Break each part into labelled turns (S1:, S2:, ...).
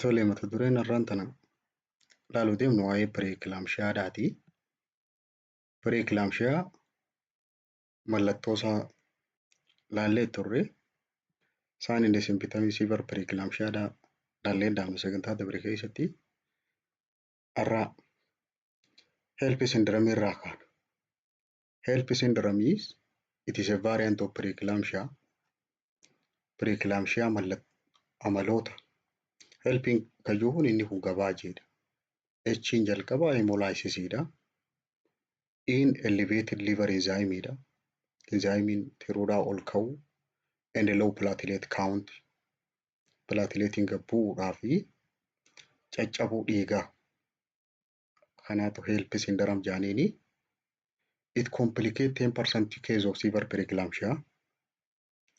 S1: Tole, mata dureen har'aan tana ilaaluu deemnu waa'ee preeclampsiadhaati. Preeclampsia mallattoo isaa laallee turre. Sign and symptoms preeclampsiadhaa laallee dhaabne sagantaa dabre keessatti. Har'a HELLP syndrome irraa kaana. HELLP syndrome is, it is a variant of preeclampsia. Preeclampsia amaloota HELLPiin kayyuu kun inni kun gabaajeedha. H'n jalqaba hemolysisiidha. E'n elevated liver enzymeidha. Enzymiin tiruudhaa ol ka'uu and low platelet count. Plateletiin gad bu'uudhaa fi caccabuu dhiigaa. Kanaatu HELLP syndrome jedhaniini. It complicate 10% case of severe preeclampsia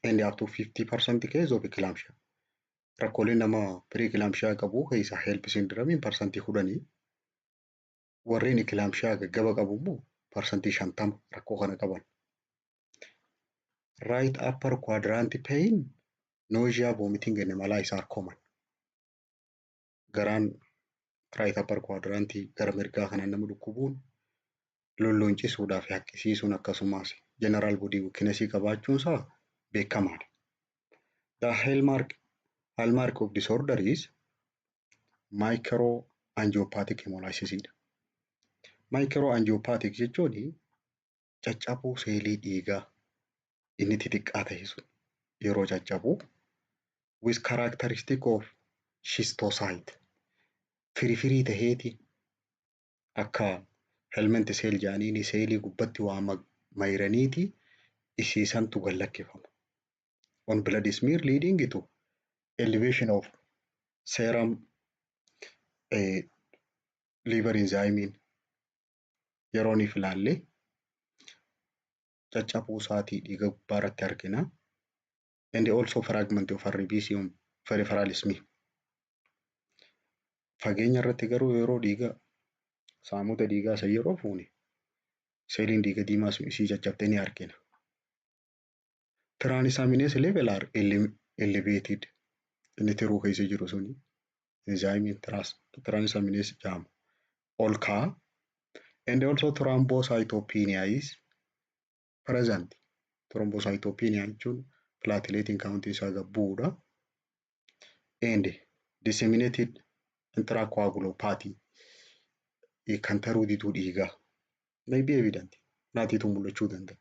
S1: and up to 50% case of eclampsia. Rakkoolee nama preeclampsia qabu keessaa HELLP syndrome 10%. Warreen eclampsia gaggaba qabu immoo 50% rakkoo kana qaban. Right upper quadrant pain, nausea, vomiting and malaise are common. Garaan right upper quadrant gara mirgaa kanaan nama dhukkubuun, lolloncisuudhaa fi haqqisiisuun, akkasumas general body weakness qabaachuun isaa beekamaadha. The hallmark of disorder is microangiopathic hemolysis dha. Microangiopathic jechuun caccabuu seelii dhiigaa inni xixiqqaa ta'e sun yeroo caccabu, with characteristic of schistocyte, firifirii taheeti akka helminth cell jedhaniini, seelii gubbatti waa mayraniiti isiisantu gad lakkifama. On blood smear leading to elevation of serum liver enzyme, yerooniif ilaalle caccabuu isaatii dhiiga gubbaa irratti argina. And also fragment of RBC on peripheral smear. Fageenya irratti garuu yeroo dhiiga saamuda dhiigaa isa yeroo fuune, seeliin dhiiga diimaa sun isii caccabdee ni argina. Transaminase level are elevated. Inni tiruu keessa jiru suni enzyme transaminase jedhama. Ol ka'a. And also thrombocytopenia is present. Thrombocytopenia jechuun platelet count isaa gad bu'uudha. And disseminated intracoagulopathy kan taruu diduu dhiigaa may be evident. Naatiitu mul'achuu danda'a.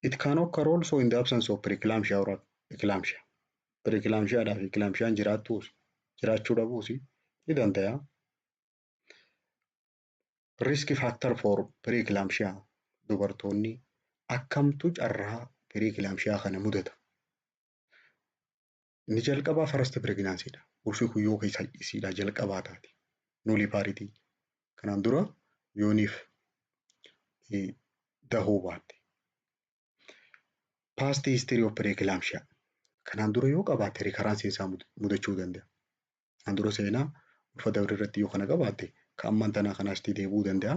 S1: It can occur also in the absence of preeclampsia or eclampsia. Preeclampsiadhaa fi eclampsiaan jiraattuus jiraachuu dhabuus ni danda'a. Risk factor for preeclampsia, dubartoonni akkamtu carraa preeclampsia kana mudata? Inni jalqabaa first pregnancy dha. Ulfi kun yoo keessa isiidhaa jalqabaa taate. Nulliparity. Kanaan dura yooniif dahuu baatte. Past history of preeclampsia. Kanaan dura yoo qabaatte recurrence isaa mudachuu danda'a. Kanaan dura seenaa ulfa dabre irratti yoo kana qabaatte, kan ammaan tanaa kanaas deebi'uu danda'a.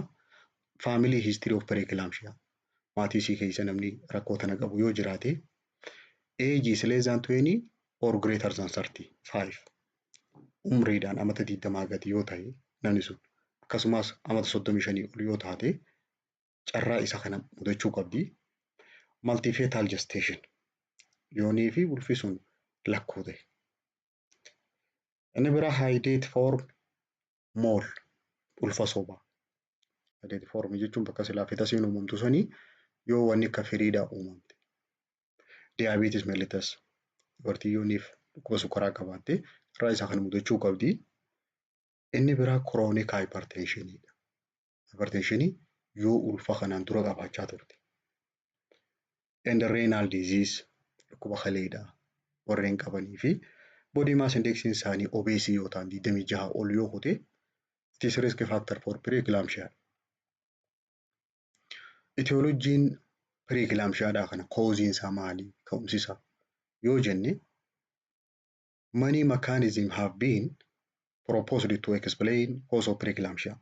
S1: Family history of preeclampsia. Maatii isii keessa namni rakkoo tana qabu yoo jiraate. Age is less than 20 or greater than 35. Umriidhaan amata 20 gadi yoo ta'e namni sun, akkasumas amata 35 ol yoo taate, carraa isa kana mudachuu qabdi. Multifetal gestation, yoonii fi ulfi sun lakkuu ta'e. Inni biraa hydatidiform mole, ulfa sobaa. Hydatidiform jechuun bakka silaa fetusiin uumamtu sanii yoo wanni akka firiidhaa uumamte. Diabetes mellitus, dubartii yooniif dhukkuba sukkaraa qabaatte carraa isaa kana mudachuu qabdi. Inni biraa chronic hypertensioniidha. Hypertensionii yoo ulfa kanaan dura qabaachaa turte. And renal disease, dhukkuba kaleedhaa warreen qabanii fi body mass index isaanii obese yoo ta'an, 26 ol yoo kute, it is risk factor for preeclampsia. Etiologyiin preeclampsiadhaa kana, causeiin isaa maali? Ka'umsi isaa yoo jenne, many mechanisms have been proposed to explain cause of preeclampsia.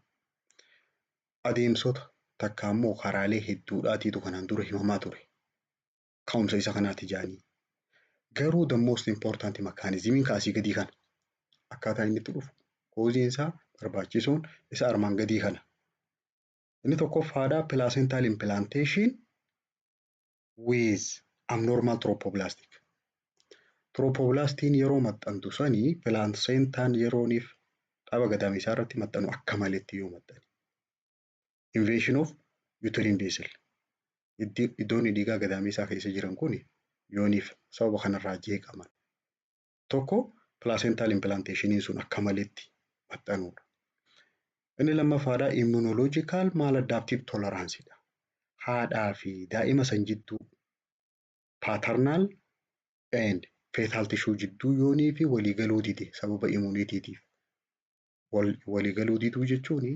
S1: Adeemsota takka immoo karaalee hedduudhaatiitu kanaan dura himamaa ture. Ka'umsa isa kanaati jedhanii. Garuu the most important mechanism kaasii gadii kana. Akkaataa inni itti dhufu causeiin isaa barbaachisoon isa armaan gadii kana. Inni tokkoffaadhaa placental implantation with abnormal trophoblastic. Trophoblastiin yeroo maxxantu sanii placentaan yerooniif dhaba gadameessaa irratti maxxanu akka maletti yoo maxxane. Invasion of uterine vessel. Iddoon dhiigaa gadameessaa keessa jiran kun yooniif sababa kanarraa jeeqaman. Tokko, placental implantationiin sun akka maletti maxxanuudha. Inni lammaffaadhaa immunological maladaptive toleranceidha. Haadhaa fi daa'ima san jidduu, paternal and fetal tissue jidduu yoonii fi waliigaluu dide sababa immunitytiif. Waliigaluu diduu jechuun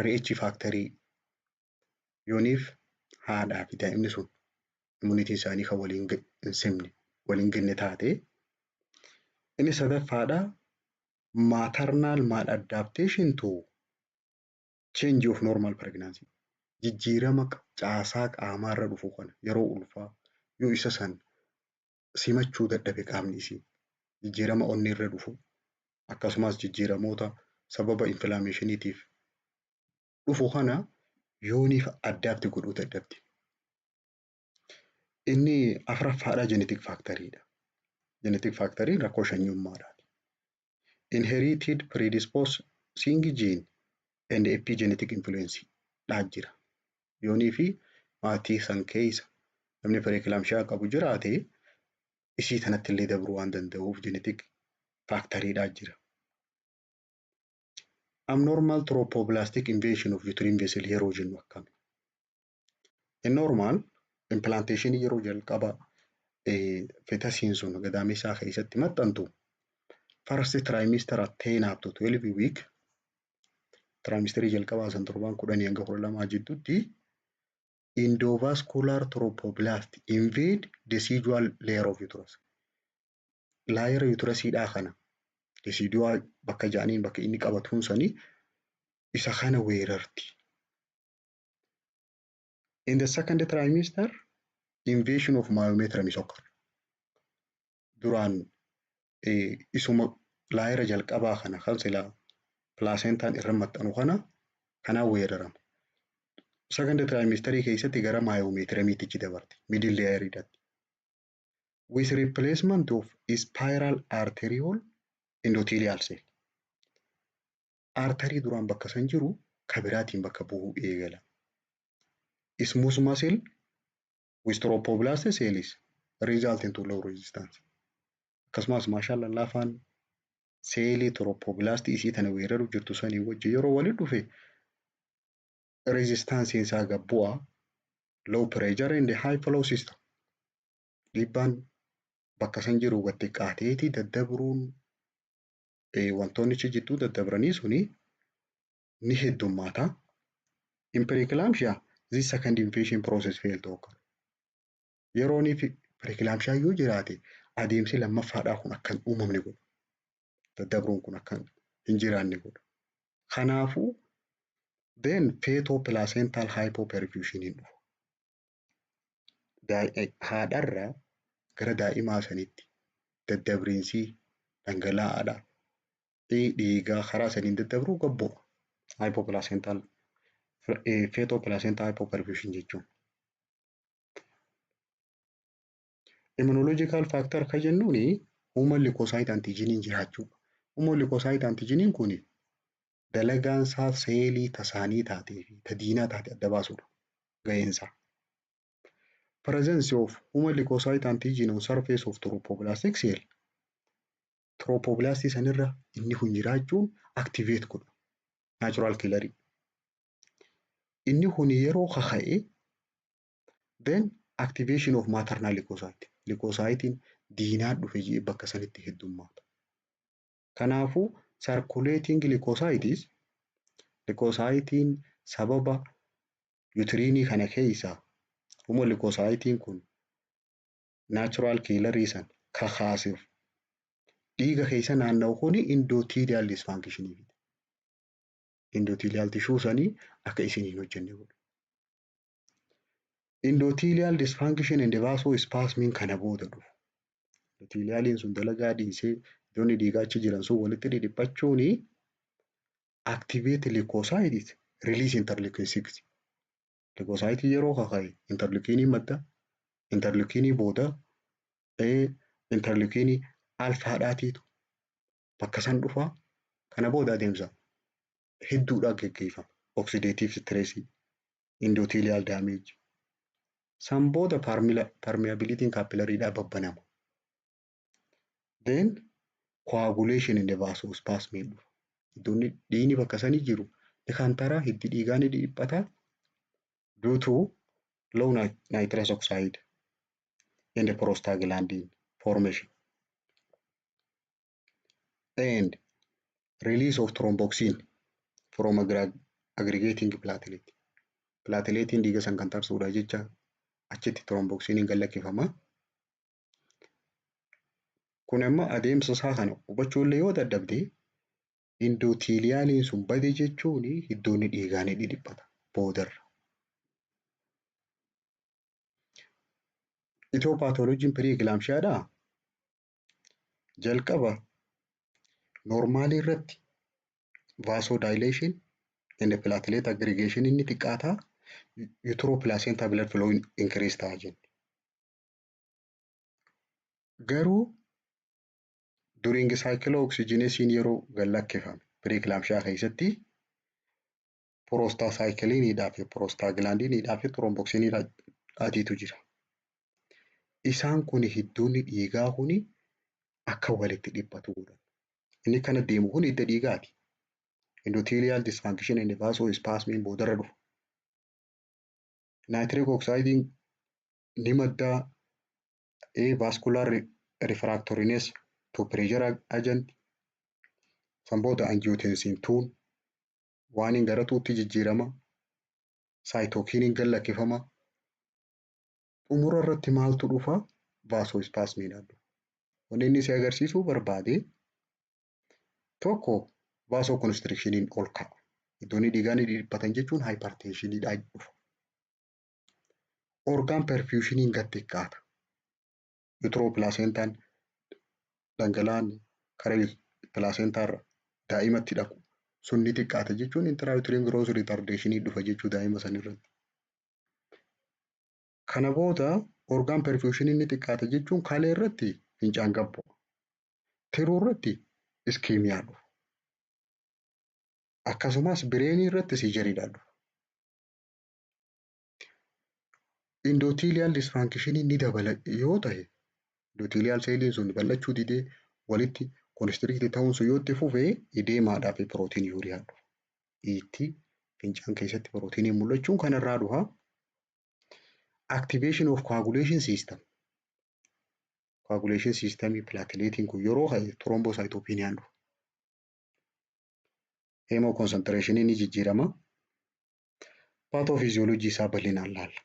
S1: RH factorii yooniif haadhaa fi daa'imni sun immunityn isaanii kan waliin hin simne, waliin genne taate. Inni sadaffaadhaa maternal maladaptation to change of normal pregnancy. Jijjiirama caasaa qaamaarra dhufu kana yeroo ulfaa yoo isa san simachuu dadhabe qaamni isii, jijjiirama onneerra dhufu, akkasumas jijjiiramoota sababa inflammationiitiif dhufu kana yooniif adapt godhuu dadhabde. Inni afuraffaadhaa genetic factoriidha. Genetic factoriin rakkoo sanyummaadhaati. Inherited predisposing gene and epigenetic influence dhaa jira. Yoonii fi maatii san keessa namni preeclampsia qabu jiraate, isii kanatti illee dabruu waan danda'uuf genetic factoriidhaa jira. Abnormal trophoblastic invasion of uterine vessel yeroo jennu akkami? In normal implantation, yeroo jalqaba fetusiin sun gadameessaa keessatti maxxantu, first trimester at 10 up to 12 week, trimesterii jalqabaa san torbaan 10 hanga 12 jidduutti, endovascular trophoblast invade decidual layer of uterus. Layer uterusiidhaa kana, decidual bakka ja'aniin, bakka inni qabatuun sanii, isa kana weerarti. In the second trimester, invasion of myometrium is occur. Duraan isuma layera jalqabaa kana kan silaa placentaan irra maxxanu kana kanaan weerarama. Second trimesterii keessatti gara myometriumiitti dabarti, middle layeriidhaatti. With replacement of spiral arteriole endothelial cell. Arterii duraan bakka san jiru ka biraatiin bakka bu'uu eegala. Smooth muscle with trophoblast cells result into low resistance. Akkasumas maashaan lallaafaan seelii trophoblastii isii tana weeraru jirtu sanii wajjin yeroo walitti dhufe, resistanceiin isaa gad bu'a. Low pressure and high flow system. Dhiibbaan bakka san jiru gad xiqqaateeti daddabruun wantoonni achi jidduu daddabranii suni ni heddummaata. In preeclampsia, this second invasion process fail to occur. Yeroonii fi preeclampsia yoo jiraate, adeemsi lammaffaadhaa kun akka hin uumamne godha. Daddabruun kun akka hin jiraanne godha. Kanaafuu then feto-placental hypoperfusion hin dhufu. Haadharraa gara daa'imaa sanitti daddabriinsi dhangala'aadha. Dhiigaa karaa saniin daddabruu gad bu'a. Hypoplacental, feto-placental hypoperfusion jechuun. Immunological factor kan jennuuni human leukocyte antigeniin jiraachuu. Human leukocyte antigeniin kun dalagaan isaa seelii tasaanii taatee fi ta diinaa taate adda baasuudha gaheen isaa. Presence of human leukocyte antigen on surface of trophoblastic cell. Trophoblastii sanirra inni kun jiraachuun activate godha natural killerii. Inni kun yeroo kaka'e, then activation of maternal leukocyte. Leukocytiin diinaa dhufe jedhee bakka sanitti heddummaata. Kanaafuu circulating leukocytes, leukocytiin sababa uterineii kana keessa human leukocytiin kun natural killerii san kakaasuuf dhiiga keessa naanna'u kuni endothelial dysfunction fida. Endothelial tissue sanii akka isin hin hojjenne godha. Endothelial dysfunction and vasospasmiin kana booda dhufu. Endothelialiin sun dalagaa dhiisee Hiddoonni dhiigaa achi jiran sun walitti dhidhiphachuuni activate leukocytes, release interleukin 6. Leukocyte yeroo kaka'e interleukinii madda. Interleukinii booda interleukinii alphaadhaatiitu bakka san dhufa. Kana booda adeemsa hedduudhaan geggeeffama. Oxidative stress, endothelial damage. San booda permeabilityn capillariidhaa babbanama. Then coagulation in the vasospasm dhufa. Iddoonni dhiigni bakka sanii jiru ni kantaraa, hiddi dhiigaa ni dhiphata due to low nitrous oxide and prostaglandin formation and release of thromboxane from aggregating platelet. Plateletiin dhiiga san kan tarsuudha jecha achitti thromboxane gad lakkifama. Kun amma adeemsa isaa kana hubachuu illee yoo dadhabde, endothelialiin sun bade jechuun hiddoonni dhiigaa ni dhidhiphata boodarra. Etiopathologyn pre-eclampsiadhaa jalqaba normalii irratti vasodilation and platelet aggregation inni xiqqaataa, uteroplacental blood flow increase ta'a jenna. Garuu during cyclooxygenase yeroo gad lakkifame pre-eclampsia keessatti prostacycliniidhaa fi prostaglandiniidhaa fi thromboxaniidhaatiitu jira. Isaan kun hiddoonni dhiigaa kuni akka walitti dhiphatu godhan. Inni kana deemu kun hidda dhiigaati. Endothelial dysfunction and vasospasm boodarra dhufa. Nitric oxide ni maddaa, vascular refractoriness to pressure agent, san booda angiotensin 2 waan hin garatuutti jijjiirama. Cytokinin gad lakkifama. Xumura irratti maaltu dhufa? Vasospasmiidhaan dhufa. Wanni inni si agarsiisuu barbaade tokko vasoconstrictioniin ol ka'a. Iddoonni dhiigaa ni dhiphatan jechuun hypertensioniidhaan dhufa. Organ perfusioniin gad xiqqaata. Uteroplacentaan dhangala'aan karaa placentaarra daa'imatti dhaqu sun ni xiqqaata jechuun intrauterine growth retardation dhufa jechuu daa'ima sanirratti. Kana booda organ perfusioniin ni xiqqaata jechuun kalee irratti fincaan gad bu'a. Tiruu irratti ischemia dhufa. Akkasumas brainii irratti seizureiidhaan dhufa. Endothelial dysfunction ni dabala yoo ta'e, endothelial celliin sun bal'achuu didee walitti constrict ta'uun sun yoo itti fufe edemaadhaa fi proteinuria dhufa. Itti fincaan keessatti proteiniin mul'achuun kanarraa dhufa. Activation of coagulation system. Coagulation systemii plateletiin kun yeroo ka'e thrombocytopeniaan dhufa. Hemoconcentrationii ni jijjiirama. Pathophysiology isaa bal'inaan laalla.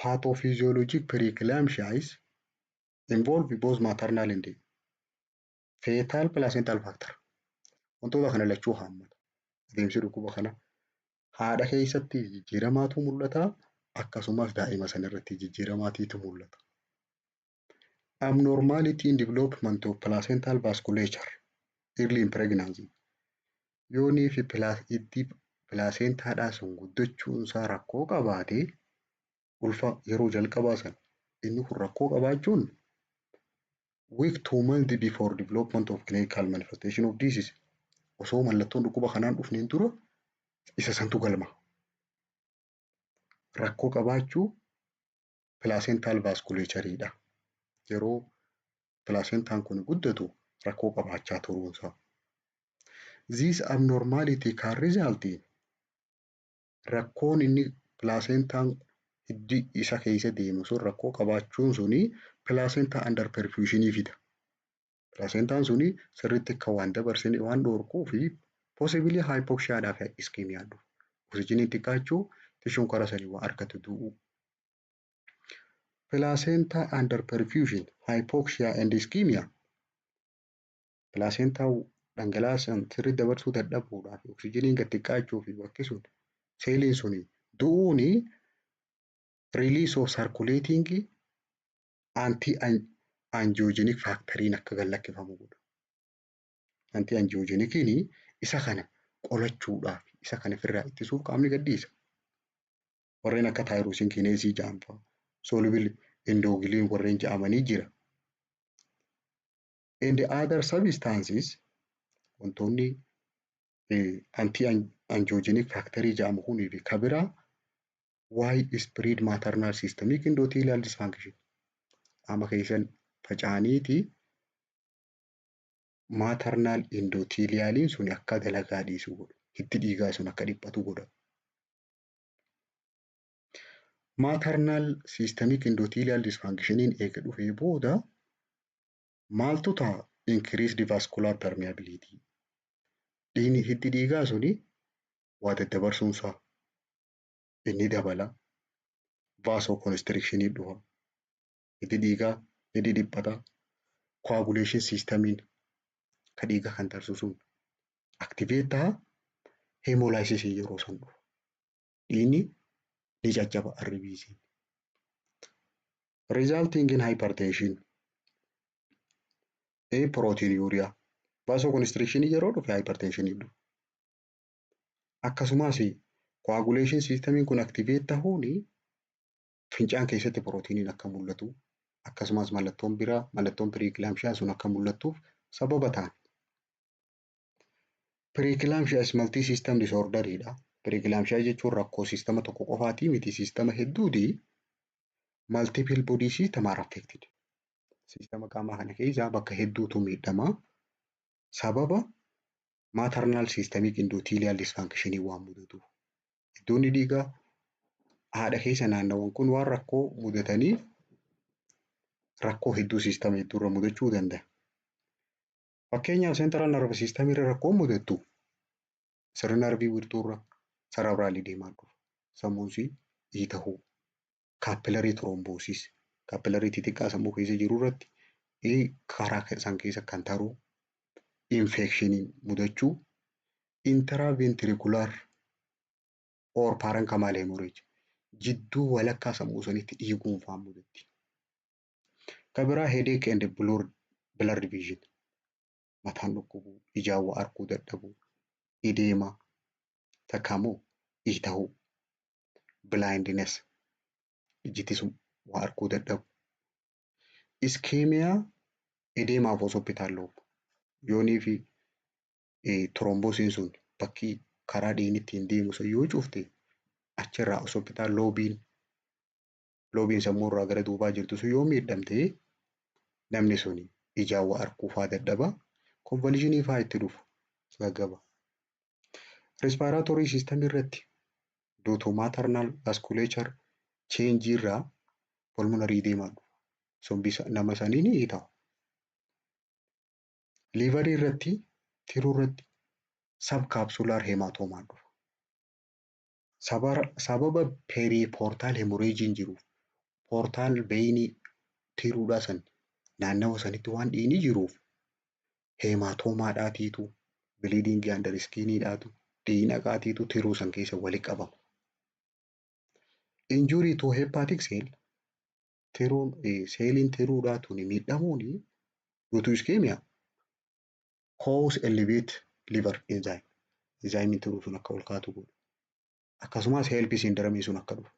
S1: Pathophysiologic preeclampsia is involve both maternal and fetal placental factor. Wantoota kana lachuu haammata. Adeemsi dhukkuba kana haadha keessatti jijjiiramaatu mul'ata, akkasumas daa'ima sana irratti jijjiiramaatiitu mul'ata. Abnormality in development of placental vasculature early in pregnancy. Yoonii fi hiddi placentaadhaa sun guddachuun isaa rakkoo qabaate, ulfa yeroo jalqabaa sana inni kun rakkoo qabaachuun week to month before development of clinical manifestation of disease, osoo mallattoon dhukkuba kanaan dhufneen dura isa santu galma. Rakkoo qabaachuu placental vasculatureidha. Yeroo placentaan kun guddatu rakkoo qabaachaa turuunsaa. This abnormality can result in, rakkoon inni placentaan hiddi isa keessa deemu sun rakkoo qabaachuun suni placenta under perfusionii fida. Placentaan suni sirriitti akka waan dabarsine waan dhorkuu fi possibly hypoxiaadhaa fi ischemia dhufa. Oksijiniin xiqqaachuu, tishuun karaa sanii waa harkatu du'uu. Placenta under perfusion, hypoxia and ischemia. Placentaa dhangala'aa san sirriitti dabarsuu dadhabuudhaa fi oksijiniin gad xiqqaachuu fi bakki sun seeliin suni du'uuni release of circulating anti Angiogenic factoriin akka gad lakkifamu godha. Anti angiogeniciin isa kana qolachuudhaaf, isa kana ofirraa ittisuuf qaamni gadhiisa. Warreen akka tyrosine kinase jedhaman fa'a, soluble endoglin warreen jedhamanii jira. And other substances, wantoonni anti angiogenic factorii jedhamu kunii fi ka biraa, widespread maternal systemic endothelial dysfunction qaama keessan faca'aniiti maternal endothelialiin sun akka dalagaa dhiisu godha. Hiddi dhiigaa sun akka dhiphatu godha. Maternal systemic endothelial dysfunctioniin eega dhufee booda maaltu ta'a? Increased vascular permeability. Dhiigni hiddi dhiigaa suni waa daddabarsuunsaa inni dabala. Vasoconstrictionii dhufa. Hiddi dhiigaa ni dhidhiphata. Coagulation systemiin ka dhiiga kan tarsu sun activate ta'a. Hemolysis yeroo san dhufa. Dhiigni ni caccaba RBC. Resulting in hypertension. Proteinuria. Vasoconstriction yeroo dhufe hypertension dhufa. Akkasumas coagulation systemiin kun activate ta'uuni fincaan keessatti pirootiiniin akka mul'atu, akkasumas mallattoon biraa, mallattoon preeclampsia sun akka mul'attuuf sababa ta'an. Preeclampsia is multi system disorderiidha. Preeclampsia jechuun rakkoo siistama tokko qofaatii miti, siistama hedduuti. Multiple body system are affected. Siistama qaamaa kana keessaa bakka hedduutu miidhama. Sababa maternal systemic endothelial dysfunction waan mudatuuf. Hiddoonni dhiigaa haadha keessa naannawan kun waan rakkoo mudataniif rakkoo hedduu siistama hedduurra mudachuu danda'a. Fakkeenyaaf, central nervous system irra rakkoon mudattu sirna narvii wirtuurra cerebral edemaan dhufa. Sammuun sii dhiitahuu. Capillary thrombosis, capillary xixiqqaa sammuu keessa jiru irratti karaa san keessa kan taru infectioniin mudachuu, intraventricular or parenchymal hemorrhage, jidduu walakkaa sammuu sanitti dhiiguun fa'aa mudatti. Kan biraa headache and blurred vision, mataan dhukkubuu, ijaan waa arguu dadhabuu, edema takka immoo dhiitahuu, blindness, ijji sun waa arguu dadhabu. Ischemia, edema of occipital lobe, yoonii fi thrombosiin sun bakki karaa dhiigni ittiin deemu sun yoo cufte, achirraa occipital lobeiin, lobeiin sammuu irraa gara duubaa jirtu sun yoo miidhamte, namni sun ijaan waa arguu fa'aa dadhaba. Convulsionii fa'aa itti dhufu, gaggaba. Respiratory system irratti due to maternal vasculature change irraa pulmonary edema dhufa. Sombi nama sanii ni dhiita'a. Liverii irratti, tiruu irratti subcapsular hematomaan dhufa. Sababa periportal hemorrhageiin jiruuf, portal veinii tiruudhaa san naannawa sanitti waan dhiigni jiruuf, hematomaadhaatiitu, bleeding under skiniidhaatu, dhiigna qaatiitu tiruu san keessa walitti qabama. Injury to hepatic cell, tiruun, seeliin tiruudhaa tuni miidhamuuni due to ischemia cause elevate liver enzyme. Enzyme tiruu sun akka ol kaatu godha. Akkasumas HELLP syndrome sun akka dhufu.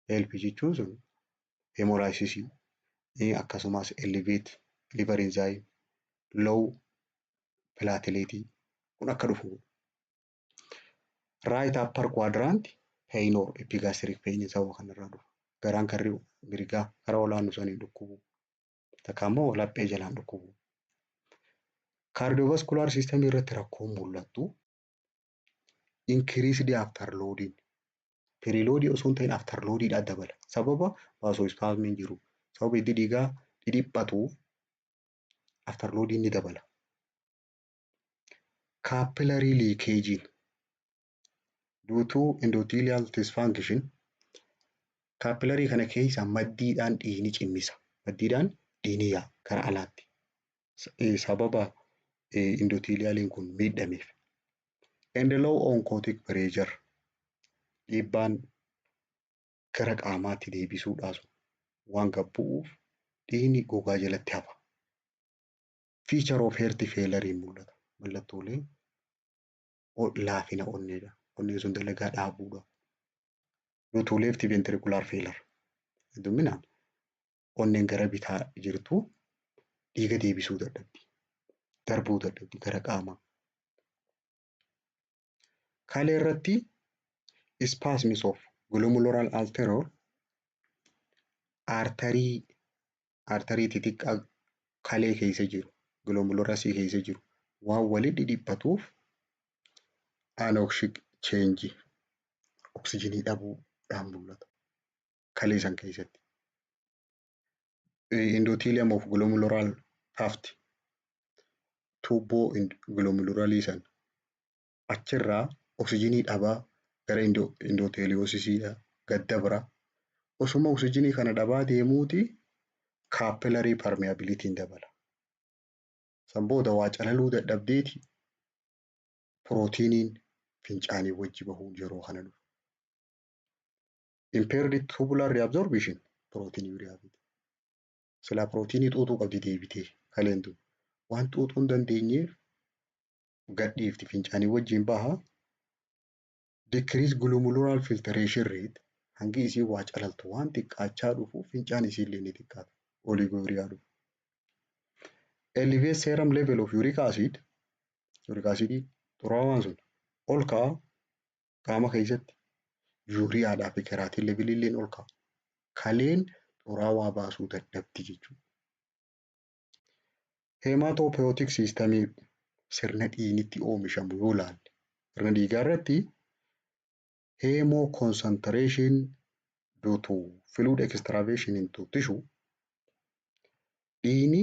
S1: HELLP jechuun sun hemolysis, akkasumas elevate liver enzyme, low platelet kun akka dhufu godha. Right upper quadrant pain or epigastric pain sababa kanarraa dhufa. Garaan karri mirgaa karaa olaanu saniin dhukkubu. Takka immoo laphee jalaan dhukkubu. Cardiovascular system irratti rakkoon mul'attu increased afterloading. Preloadii osoo hin ta'in afterloadiidhaan dabala. Sababa vasospasmiin jiru. Sababa hiddi dhiigaa dhidhiphatuuf afterloadiin ni dabala. Capillary leakage due to endothelial dysfunction, capillary kana keessa maddiidhaan dhiigni cimmisa. Maddiidhaan dhiigni yaa'a gara alaatti. Sababa endothelialiin kun miidhameef. And low oncotic pressure, dhiibbaan gara qaamaatti deebisuudhaa sun waan gad bu'uuf Dhiigni gogaa jalatti hafa. Feature of heart failure mul'ata. Mallattoolee laafina onneedha. Onneen sun dalagaa dhaabuudha. Due to left ventricular failure. Hedduminaan onneen gara bitaa jirtu dhiiga deebisuu dadhabdi. Darbuu dadhabdi gara qaamaa. Kalee irratti spasms of glomerular arteriole, artery xixiqqaa kalee keessa jiru, glomerulusii keessa jiru waan walitti dhiphatuuf, anoxic change, oksijiinii dhabuudhaan mul'ata kalee san keessatti. Endothelium of glomerular tuft, tuubboo glomerulii san achirraa oksijiinii dhabaa gara endotheliosisii gad dabra. Osuma oksijiinii kana dhabaa deemuuti capillary permeabilityn dabala. San booda waa calaluu dadhabdeeti pirootiiniin fincaanii wajji bahuun yeroo kana dhufa. Impaired tubular reabsorption proteinuria fida. Silaa pirootiinii xuuxuu qabdi deebitee kaleen tun. Waan xuuxuu hin dandeenyeef gadhiifti, fincaanii wajjin baha. Decrease glomerular filtration rate, hangi isiin waa calaltu waan xiqqaachaa dhufuuf fincaan isiillee ni xiqqaata. Oliguria dhufa. Elevate serum level of uric acid, uric acid xuraawaan sun ol ka'a qaama keessatti. Ureadhaa fi creatinine levelillee ol ka'a. Kaleen xuraawaa baasuu dadhabdi jechuudha. Hematopoietic systemii, sirna dhiigni oomishamu yoo ilaalle, sirna dhiigaa irratti hemoconcentration due to fluid extravasation into tissue, dhiigni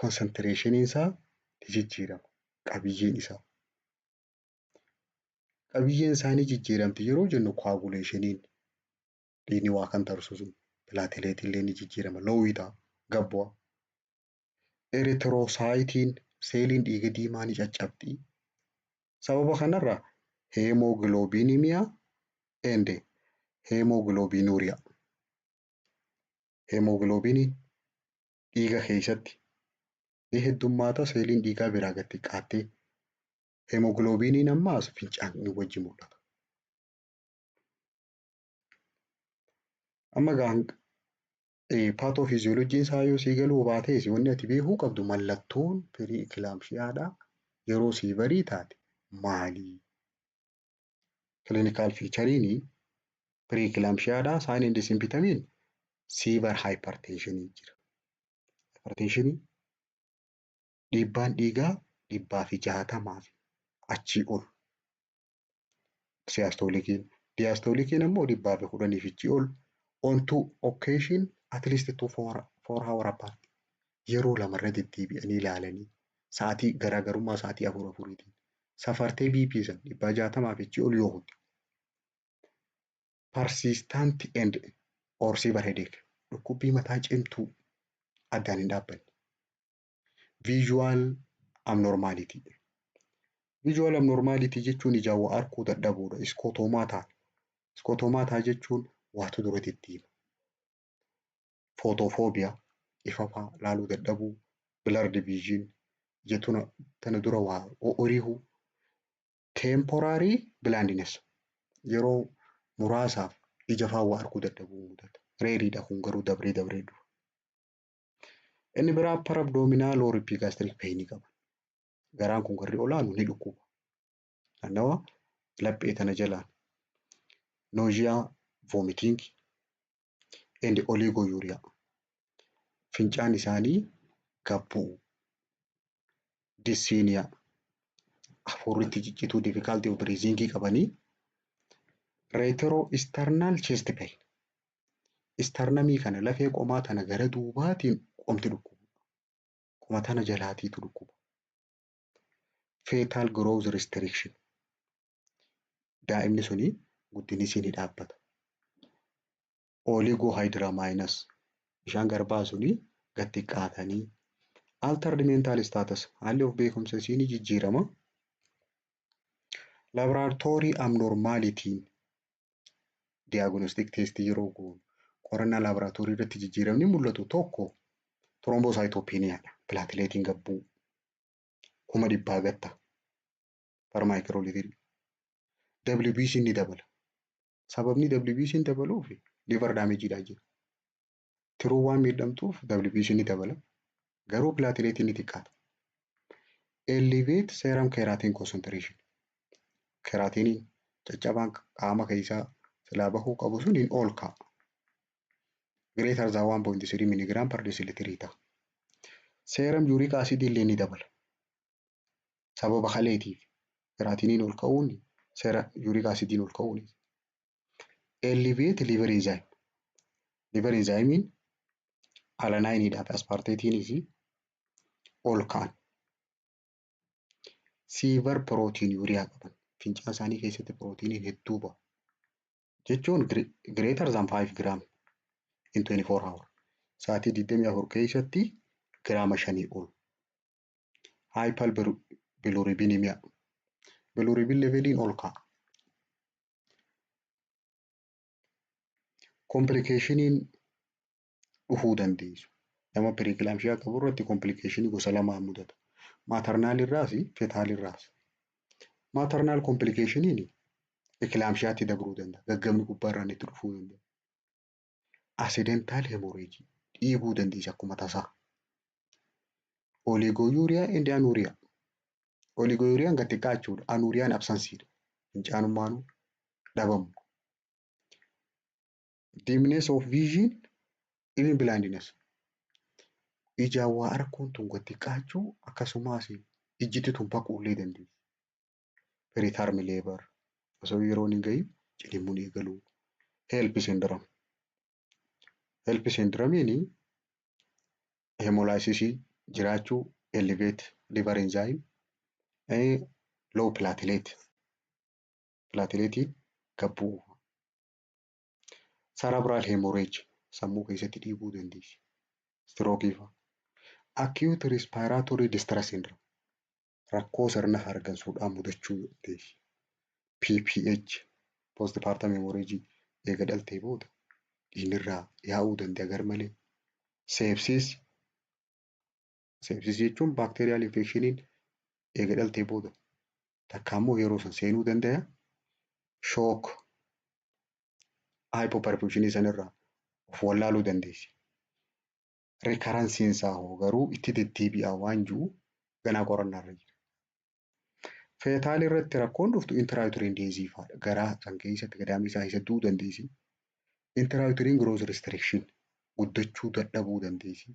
S1: concentration isaa ni jijjiirama qabiyyeen isaa. Qabiyyeen isaa ni jijjiiramti yeroo jennu, coagulationiin dhiigni waa kan tarsu sun, plateletii illee ni jijjiirama, lowii ta'a, gad bu'a. Erythrocytiin, seeliin dhiiga diimaa ni caccabdi. Sababa kanarraa hemoglobinemia and hemoglobinuria. Hemoglobiniin dhiiga keessatti ni heddummaata, seeliin dhiigaa biraa gad xiqqaattee hemoglobiniin ammaas fincaan wajji mul'ata. Amma egaa pathophysiologyn isaa yoo sii galuu baates, wanni ati beekuu qabdu mallattoon pre-eclampsiadhaa yeroo sii barii taate maali? Clinical feature'n pre-eclampsiadhaa, sign and symptomiin severe hypertension jira. Hypertension, dhiibbaan dhiigaa 160 fi achii ol. Systoliciin. Diastoliciin ammoo 110 fi achii ol. On two occasion at least 2 4 hour apart. Yeroo lamarra deddeebi'anii ilaalanii sa'aatii garaagarummaa sa'aatii afur afuriitiin safartee BP san 160 fi achii ol yoo hutte. Persistent and or severe headache, dhukkubbii mataa cimtuu addaan hin dhaabbanne. Visual abnormality. Visual abnormality jechuun ijaan waa arguu dadhabuudha. Scotomata. Scotomata jechuun waatu dura deddeema. Photophobia, ifa fa'aa laaluu dadhabuu. Blurred vision, ija tana dura waa oriihuu. Temporary blindness, yeroo muraasaaf ija fa'aa waa arguu dadhabuu mudata. Rareiidha kun garuu, dabree dabree dhufa. Inni biraa upper abdominal or epigastric pain qaba. Garaan kun garri olaanu ni dhukkuba. Naannawa laphee tana jalaan. Nausea, vomiting and oliguria. Fincaan isaanii gad bu'u. Dyspnea, hafuurri ciccituu, difficulty of breathing qabanii. Retrosternal chest pain. Sternumii kana, lafee qomaa tana gara duubaatiin qomti dhukkuba. Qoma tana jalaatiitu dhukkuba. Fetal growth restriction. Daa'imni suni guddinni isii ni dhaabbata. Oligohydramnios, bishaan garbaa suni gad xiqqaatanii. Altered mental status, haalli of beekumsa isii ni jijjiirama. Laboratory abnormalityn diagnostic test yeroo goonu, qorannaa laaboraatoorii irratti jijjiiramni mul'atu tokko Thrombocytopeniadha. Plateletiin gabbuu 100,000 gatta per microliterii. WBC ni dabala. Sababni WBC dabaluuf liver damageiidhaa jira. Tiruu waan miidhamtuuf WBC ni dabala. Garuu plateletiin ni xiqqaata. Elevate serum creatinine concentration. Creatinine caccabaan qaama keessaa silaa bahuu qabu sun ol ka'a. Greater than 1.3 milligram per deciliter ta'a. Serum uric acid illee ni dabala. Sababa kaleetiif creatinine ol ka'uun seera uric acidiin ol ka'uun. Elevate liver enzyme. Liver enzymiin alanineiidhaa fi aspartateiinis ol ka'an. Severe proteinuria qaban. Fincaan isaanii keessatti pirootiiniin hedduu ba'a. Jechuun greater than 5 gram in 24 hour. Sa'aatii 24 keessatti giraama 5 ol. Hyperbilirubinemia. Bilirubin leveliin ol ka'a. Complicationiin dhufuu dandeessu. Nama preeclampsia qabu irratti complicationii gosa lamaan mudata. Maternal irraas fetal irraas. Maternal complicationiin eclampsiaatti dabruu danda'a. Gaggabni gubbaarraan itti dhufuu danda'a. Accidental hemorrhage dhiiguu dandeessi akkuma tasaa. Oliguria and anuria. Oliguriaan gad xiqqaachuudha. Anuriaan absenceiidha. Fincaanummaanuu dhabamu. Dimness of vision, even blindness. Ijaan waa arguun tun gad xiqqaachuu akkasumas ijjitti tun baquu illee dandeessi. Preterm labor osoo yeroon hin gahin ciniinsuun eegaluu. HELLP syndrome. HELLP syndromeiin hemolysisii jiraachuu, elevate liver enzyme, low platelet, plateletiin gad bu'uu. Cerebral hemorrhage sammuu keessatti dhiiguu dandeessi. Strokeii fa'a. Acute respiratory distress syndrome rakkoo sirna hargansuudhaan mudachuu dandeessi. PPH, postpartum hemorrhage, eega dhaltee booda dhiigni irraa yaa'uu danda'a garmalee. Sepsis, sepsis jechuun bacterial infectioniin eega dhaltee booda takka immoo yeroo san seenuu danda'a. Shock, hypoperfusionii sanirraa of wallaaluu dandeessi. Recurrenceiin isaa hoo garuu itti deddeebi'a waan jiru ganaa qorannaa irra jira. Fetal irratti rakkoon dhuftu intrauterine death fa'aadha. Garaa san keessatti gadaamii isaa keessatti du'uu dandeessi. Intrauterine growth restriction guddachuu dadhabuu dandeessi.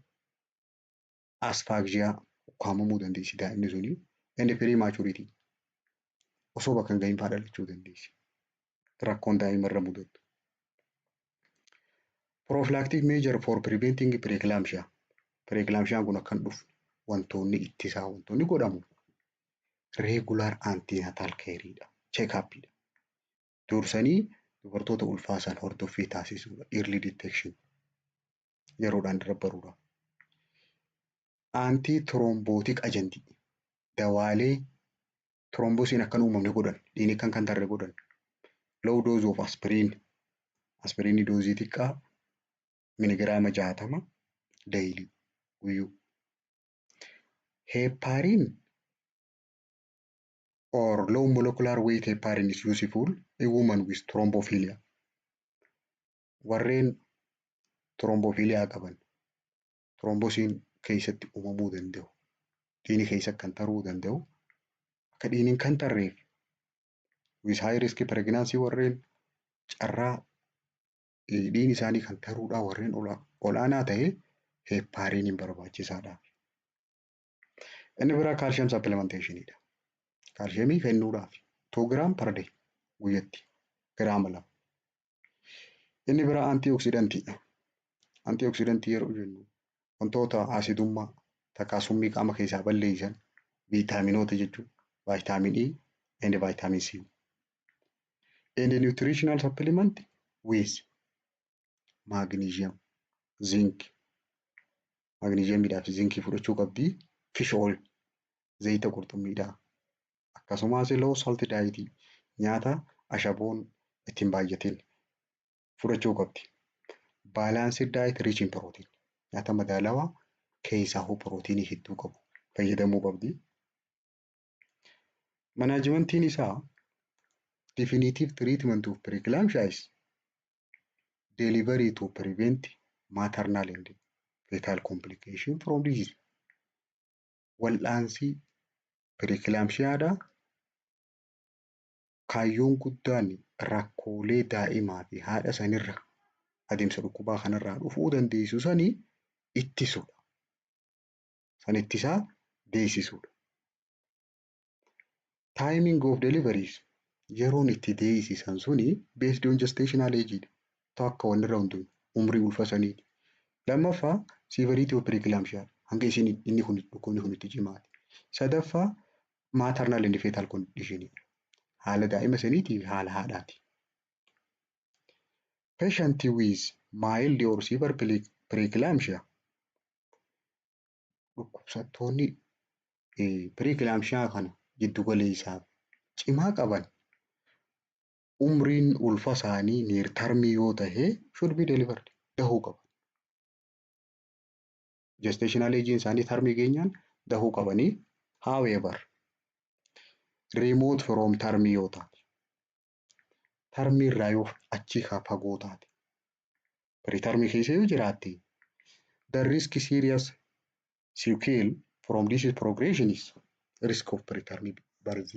S1: Asphyxia ukkaamamuu dandeessi daa'imni suni. And prematurity osoo bakka hin gahin fa'aa dhalachuu dandeessi. Rakkoon daa'ima irra mudatu. Prophylactic measure for preventing preeclampsia. Preeclampsiaan kun akka hin dhufne wantoonni ittisaa wantoonni godhamu regular antenatal careidha. Check-upidha. Dursanii dubartoota ulfaasan hordoffii taasisuudha. Early detection yeroodhaan irra baruudha. Anti-thrombotic agent, dawaalee thrombosiin akka hin uumamne godhan, dhiigni akka hin tarre godhan. Low dose of aspirin, aspirinii doseii xiqqaa miligiraama 60 daily, guyyuu. Heparin or low molecular weight heparin is useful in women with thrombophilia. Warreen thrombophilia qaban, thrombosiin keessatti uumamuu danda'u. Dhiigni keessa kan taruu danda'u. Akka dhiigni kan tarreef with high risk pregnancy, warreen carraa dhiigni isaanii kan taruudhaa warreen olaanaa ta'e hepariniin barbaachisaadha. Inni biraa calcium supplementationiidha. Calciumii kennuudhaaf 2 gram per day, guyyatti giraama 2. Inni biraa antioxidantiidha. Antioxidantii yeroo jennu wantoota asidummaa takkaa summii qaama keessaa balleessan, viitaaminoota jechuudha. Vitamin E and vitamin C. And nutritional supplement with magnesium, zinc. Magnesiumiidhaa fi zincii fudhachuu qabdi. Fish oil, zayita qurxummiidhaa. Akkasumas low salt diet, nyaata ashaboon ittiin baay'atin fudhachuu qabdi. Balanced diet rich in protein, nyaata madaalawaa Keessaa hoo pirootiinii hedduu qabu fayyadamuu qabdi. Managementiin isaa, definitive treatment of preeclampsia is delivery to prevent maternal and fetal complication from disease. Wal'aansi preeclampsiaadhaa kaayyoon guddaan rakkoolee daa'imaa fi haadha sanirra adeemsa dhukkubaa kanarraa dhufuu dandeessu sanii ittisuudha. San ittisaa deessisuudha. Timing of deliveries, yeroon itti deessisan suni based on gestational age dha. Takka wanni irra hundaa'u umrii ulfa saniiti. Lammaffaa, severity of preeclampsia, hanga isheen inni kun dhukkubni kun itti cimaati. Sadaffaa, maternal and fetal condition, haala daa'ima saniitii fi haala haadhaati. Patient with mild or severe preeclampsia, dhukkubsattoonni preeclampsia kana jiddu galeessaaf cimaa qaban, umriin ulfa isaanii near termii yoo tahe, should be delivered, dahuu qaban. Gestational age isaanii termii geenyaan dahuu qabanii. However, remote from termii yoo taate, termii irraa yoo achi fagoo taate, pretermii keessa yoo jiraatte, the risk serious sequel from this progression is risk of preterm birth,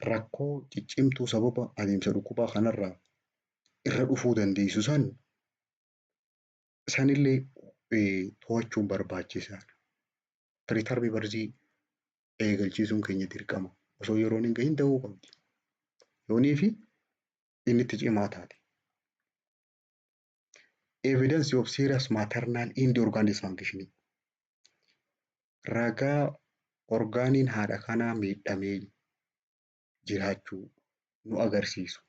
S1: rakkoo ciccimtuu sababa adeemsa dhukkubaa kanarraa irra dhufuu dandeessu san sanillee to'achuun barbaachisaadha. Preterm birth eegalchiisuun keenya dirqama. Osoo yeroon hin gahin dahuu qabdi. Yoonii fi inni itti cimaa taate. Evidence of serious maternal end organ dysfunction. Ragaa orgaaniin haadha kanaa miidhamee jiraachuu nu agarsiisu.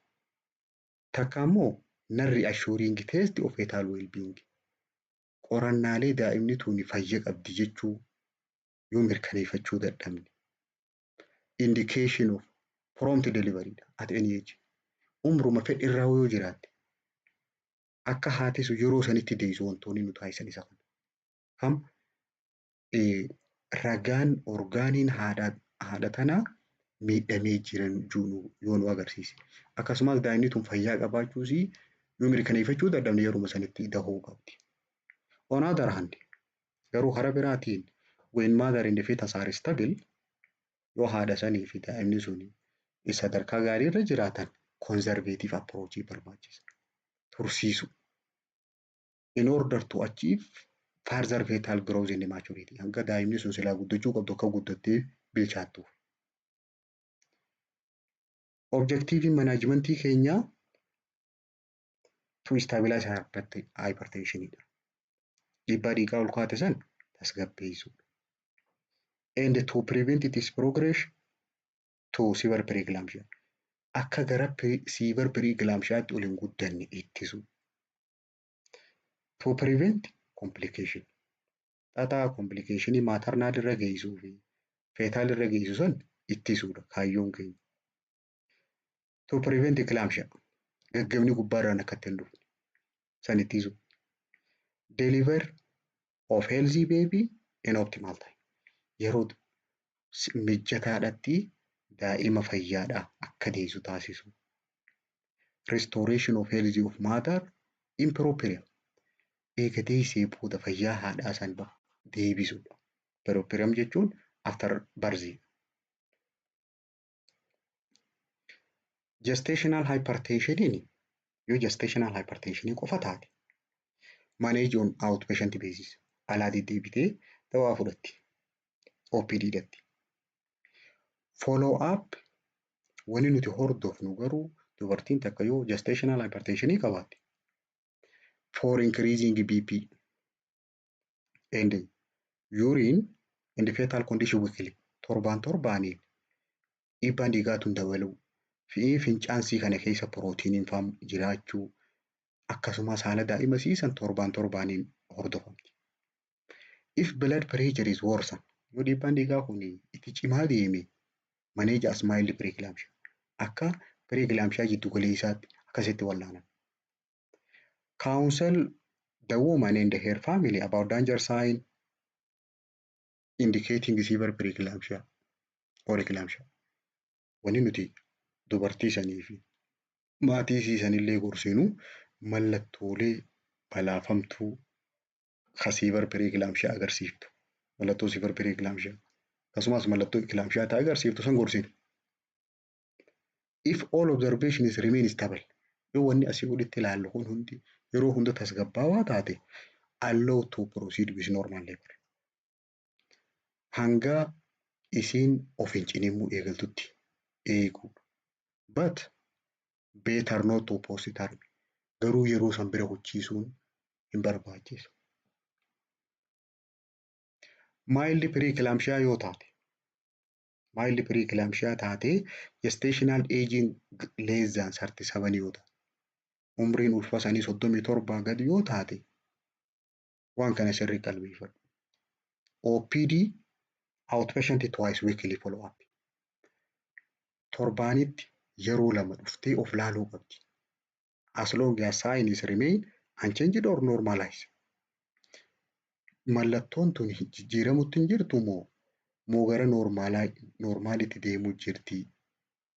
S1: Takka immoo non reassuring test of fetal well-being. Qorannaalee daa'imni tuni fayya qabdi jechuu yoo mirkaneeffachuu dadhabne. Indication of prompt delivery at any age. Umruma fedhe irraa yoo jiraatte, akka haati sun yeroo sanitti deessu wantoonni nu taasisan isa kana. Kam ragaan orgaaniin haadha tanaa miidhamee jiran yoo nu agarsiise. Akkasumas daa'imni tun fayyaa qabaachuusii yoo mirkaneeffachuu dadhabne, yeruma sanitti dahuu qabdi. On other hand, garuu karaa biraatiin, when mother and fetus are stable, yoo haadha sanii fi daa'imni sun sadarkaa gaarii irra jiraatan, conservative approach barbaachisa. Tursiisu. In order to achieve further fetal growth and maturity, hanga daa'imni sun silaa guddachuu qabdu akka guddattee bilchaattuuf. Objectiveiin managementii keenyaa to stabilize hypertensionidha. Dhiibbaa dhiigaa ol kaate san tasgabbeessuudha. And to prevent its progression to severe preeclampsia. Akka gara severe preeclampsiaatti ol hin guddanne ittisu. To prevent complication. Xaxaa complicationii maternal irra geessuu fi fetal irra geessu san ittisuudha kaayyoon keenya. To prevent eclampsia. Gaggabni gubbaarraan akka itti hin dhufne san ittisu. Deliver of healthy baby in optimal time. Yeroo mijataadhaatti daa'ima fayyaadhaa akka deessu taasisu. Restoration of health of mother in puerperium. Eega deessee booda fayyaa haadhaa san deebisuudha. Puerperium jechuun after birth. Gestational hypertensioniin, yoo gestational hypertensionii qofa taate, manage on outpatient basis, alaa deddeebitee dawaa fudhatti. OPD dhatti. Follow up wanni nuti hordofnu garuu, dubartiin takka yoo gestational hypertensionii qabaatte, for increasing BP and urine and fetal condition weekly, torbaan torbaaniin dhiibbaan dhiigaa tun dabaluu fi fincaansii kana keessa pirootiiniin faan jiraachuu, akkasumas haala daa'ima siisan torbaan torbaaniin hordofamti. If blood pressure is worsen, yoo dhiibbaan dhiigaa kun itti cimaa deeme, manage as mild preeclampsia, akka preeclampsia jiddu galeessaatti akkasitti wallaanan. Counsel the woman and her family about danger sign. Indicating severe preeclampsia or eclampsia. Wanni nuti dubartii sanii fi maatii isii sanillee gorsinu mallattoolee balaafamtuu ka severe preeclampsia agarsiiftu. Mallattoo severe preeclampsia akkasumas mallattoo eclampsia ta'e agarsiiftu san gorsina. If all observations remain stable, yoo wanni asii olitti ilaallu kun hundi yeroo hunda tasgabbaawaa taate, allow to proceed with normal labor. Hanga isiin of hin ciniinsuu eegaltutti eeguudha. But better not to post term. Garuu yeroo san bira huchiisuun hin barbaachisu. Mild preeclampsia yoo taate, mild preeclampsia taatee gestational age less than 37 yoo taate, umriin ulfa sanii 37 gadi yoo taate, waan kana sirrii qalbeeffadhu. OPD, outpatient, twice weekly follow up. Torbaanitti yeroo lama dhuftee of laaluu qabdi. As long as signs remain unchanged or normalized. Mallattoon tun jijjiiramutti hin jirtu moo gara normaalitti deemuu jirti?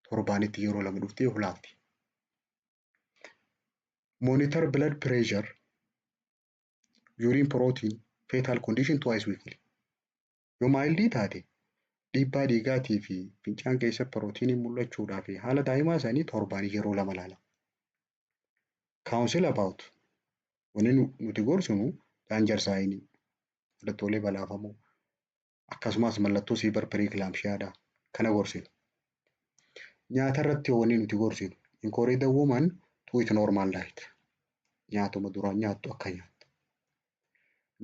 S1: Torbaanitti yeroo lama dhuftee of laalti. Monitor blood pressure, urine protein, fetal condition twice weekly. Yoo mildii taate, dhiibbaa dhiigaatii fi fincaan keessa pirootiiniin mul'achuudhaa fi haala daa'imaa isaanii torbaan yeroo lama ilaala. Counsel about, wanni nuti gorsinu, danger signii, mallattoolee balaafamoo, akkasumas mallattoo severe preeclampsiadha kana gorsina. Nyaata irratti wanni nuti gorsinu, encourage the woman to eat normal diet. Nyaatuma duraan nyaattu akka nyaattu.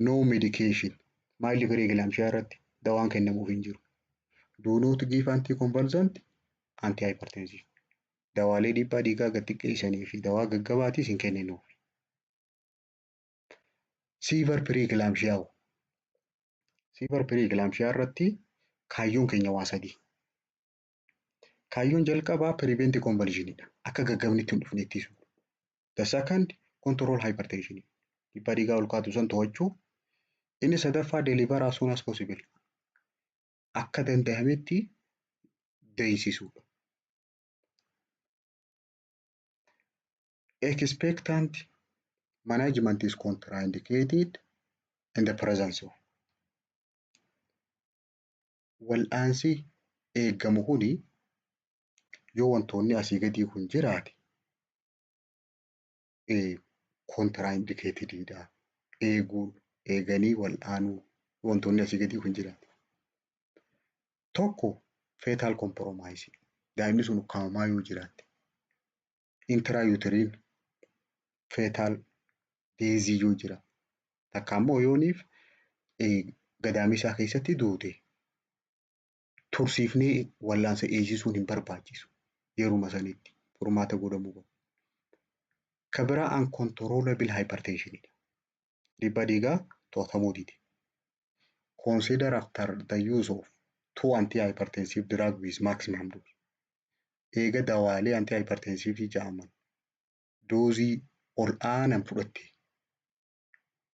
S1: No medication. Mild preeclampsia irratti dawaan kennamuuf hin jiru. Do not give anticonvulsant, antihypertensive. Dawaalee dhiibbaa dhiigaa gad xiqqeessanii fi dawaa gaggabaatis hin kenninuuf. Severe preeclampsia. Severe preeclampsia irratti kaayyoon keenya waa sadii. Kaayyoon jalqabaa prevent convulsionidha. Akka gaggabni itti hin dhufne ittisuu. The second, control hypertension. Dhiibbaa dhiigaa ol kaatu san to'achuu. Inni sadaffaa, deliver as soon as possible. Akka danda'ametti deessisuudha. Expectant management is contraindicated in the presence of. Wal'aansi eeggamu kuni yoo wantoonni asii gadii kun jiraate contraindicatedidha. Eeguun eeganii wal'aanuu wantoonni asii gadii kun jiraate. Tokko, fetal compromise, daa'imni sun ukkaamamaa yoo jiraatte. Intrauterine fetal death yoo jira. Takka immoo yooniif gadaamisa keessatti duute, tursiifnee wal'aansa eegsisuun hin barbaachisu. Yeruma sanitti furmaata godhamuu qaba. Ka biraa uncontrollable hypertension dha. Dhiibbaa dhiigaa to'atamuu dide. Consider after the use of two antihypertensive drug with maximum dose. Eega dawaalee antihypertensive jedhaman doozii ol aanan fudhatte,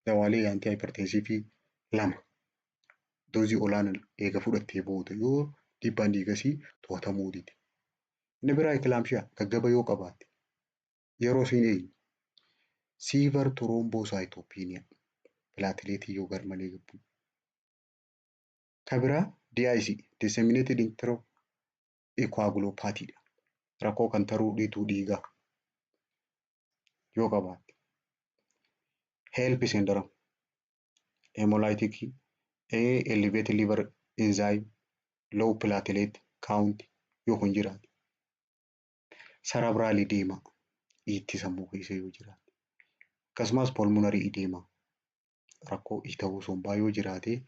S1: dawaalee antihypertensive lama doozii ol aanan eega fudhattee booda yoo dhiibbaan dhiigasii to'atamuu dide. Inni biraa eclampsia, gaggaba yoo qabaatte yeroo isiin eenyu. Severe thrombocytopenia, plateletii yoo garmalee gad bu'e. Ka biraa DIC, disseminated enterocoagulopathy dha. Rakkoo kan taruu dhiituu dhiigaa yoo qabaatte. HELLP syndrome, hemolytic, elevated liver enzyme, low platelet count yoo kun jiraate. Cerebral edema, dhiitti sammuu keessa yoo jiraate. Akkasumas pulmonary edema, rakkoo dhiita'uu sombaa yoo jiraate,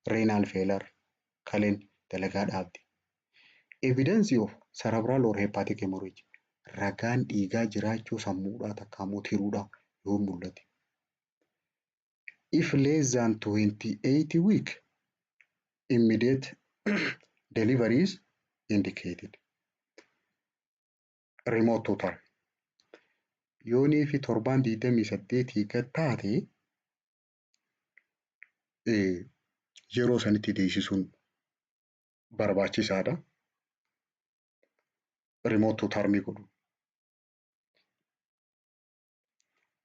S1: renal failure, kaleen dalagaa dhaabde. Evidence of cerebral or hepatic hemorrhage, ragaan dhiigaa jiraachuu sammuudhaa takka immoo tiruudhaa yoo mul'ate. If less than 28 week, immediate delivery is indicated. Remote to term. Yoonii fi torbaan 28 gad taate, Yeroo sanitti deessisuun barbaachisaadha. Remote to termii godhu.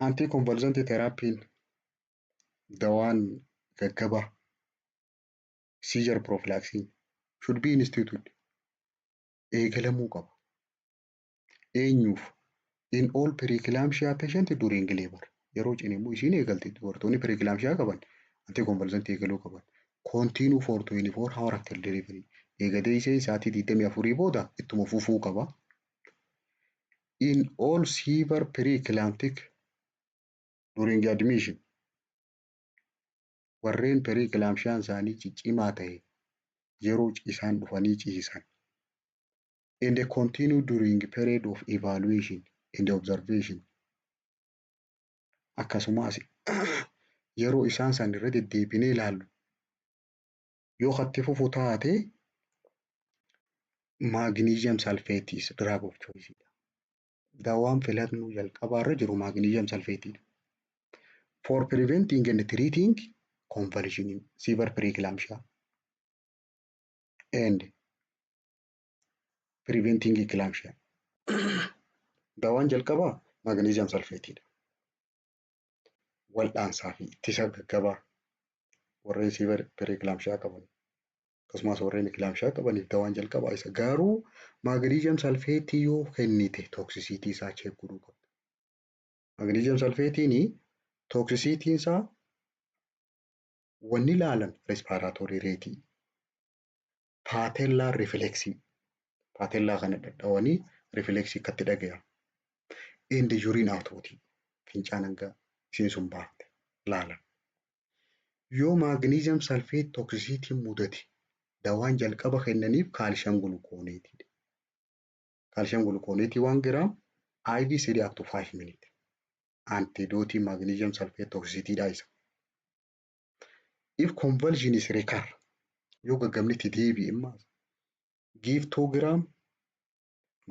S1: Anticonvulsant therapyn dawaan gaggabaa seizure prophylaxis should be instituted, eegalamuu qaba. Eenyuuf? In all preeclampsia patient during labor. Yeroo ciniinsuu isiin eegalte dubartoonni preeclampsia qaban anticonvulsant eegaluu qaban. Continue for 24 hour after delivery. Eega deessee sa'aatii 24 booda ittuma fufuu qaba. In all severe preeclamptic during admission. Warreen preeclampsiaan isaanii ciccimaa ta'e yeroo isaan dhufanii ciisan. And continue during period of evaluation and observation. Akkasumas yeroo isaan san irra deddeebinee ilaallu yoo itti fufu taate, magnesium sulfate is drug of choice dha. Dawaan filannoo jalqabaa irra jiru magnesium sulfate dha. For preventing and treating convulsion, severe preeclampsia and preventing eclampsia. Dawaan jalqabaa magnesium sulfate dha. Wal'aansaa fi ittisa gaggabaa warreen severe preeclampsia qaban akkasumas warreen eclampsia qabaniif dawaan jalqabaa isa. Garuu magnesium sulfate yoo kennite toxicity isaa check godhuu qabda. Magnesium sulfate'n toxicityn isaa wanni ilaalan respiratory rate, patellar reflexii, patella kana dhadhawanii reflexii akkatti dhagayan, and urine output, fincaan hanga isiin sun baafte laalan. Yoo magnesium sulfate toxicityn mudate, dawaan jalqaba kennaniif calcium gluconateiidha. Calcium gluconateii 1 gram IV 3 up to 5 minute. Antidoteii magnesium sulfate toxicitydha isa. If convulsion is recur, yoo gaggabni itti deebi'e immoo, give 2 gram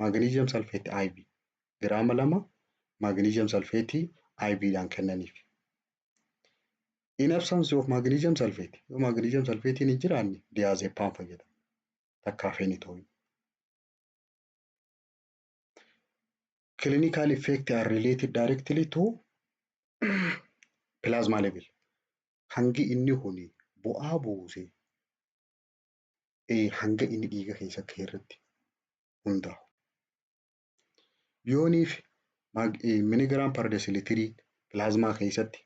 S1: magnesium sulfate IV, giraama 2 magnesium sulfate IV dhaan kennaniif. In absence of magnesium sulfate, yoo magnesium sulfate hin jiraanne, diazepam fayyadamu takkaa phenytoin. Clinical effect are related directly to plasma level. Hangi inni kun bu'aa buuse hanga inni dhiiga keessa gahe irratti hundaa'u. Yooniif milligram per deciliterii plasma keessatti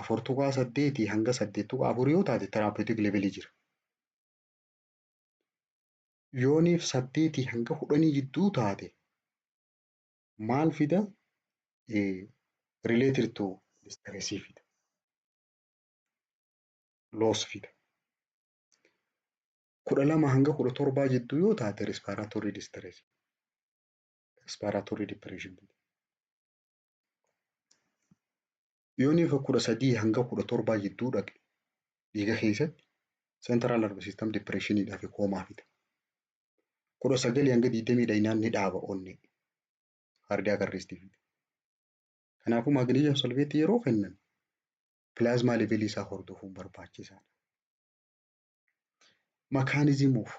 S1: 4.8 hanga 8.4 yoo taate, therapeutic levelii jira. Yooniif 8 hanga 10 jidduu taate maal fida? Related to distress fida. Loss fida. 12 hanga 17 jidduu yoo taate, respiratory distress, respiratory depression fida. Yooniif 13 hanga 17 jidduu dhaqe dhiiga keessatti, central nervous system depressioniidhaa fi coma fida. 19 hanga 20 dhaynaan ni dhaaba onnee. Cardiac arrest fida. Kanaafuu magnesium sulfate yeroo kennan plasma levelii isaa hordofuun barbaachisaadha. Mechanism of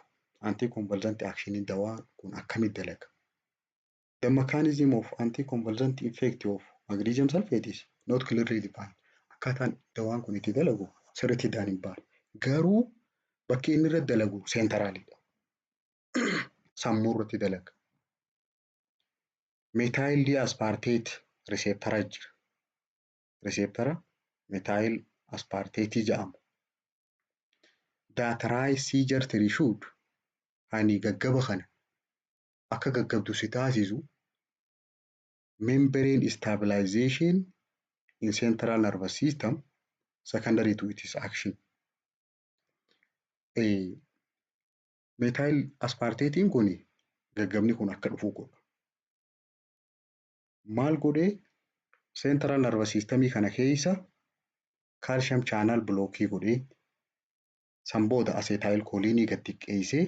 S1: anticonvulsant action, dawaan kun akkamitti dalaga? The mechanism of anticonvulsant effect of magnesium sulfate is not clearly defined. Akkaataan dawaan kun itti dalagu sirriitti addaan hin baane. Garuu bakki inni irratti dalagu centralidha. Sammuu irratti dalaga. Methyl D-aspartate receptora jira. Receptora methyl aspartateii jedhamu. That rise seizure threshold, ani gaggaba kana akka gaggabdu si taasisu, membrane stabilization in central nervous system secondary to its action. Methyl aspartateiin kun gaggabni kun akka dhufu godha. Maal godhee? Central nervous systemii kana keessa calcium channel blockii godhee, san booda acetylcholineii gad xiqqeessee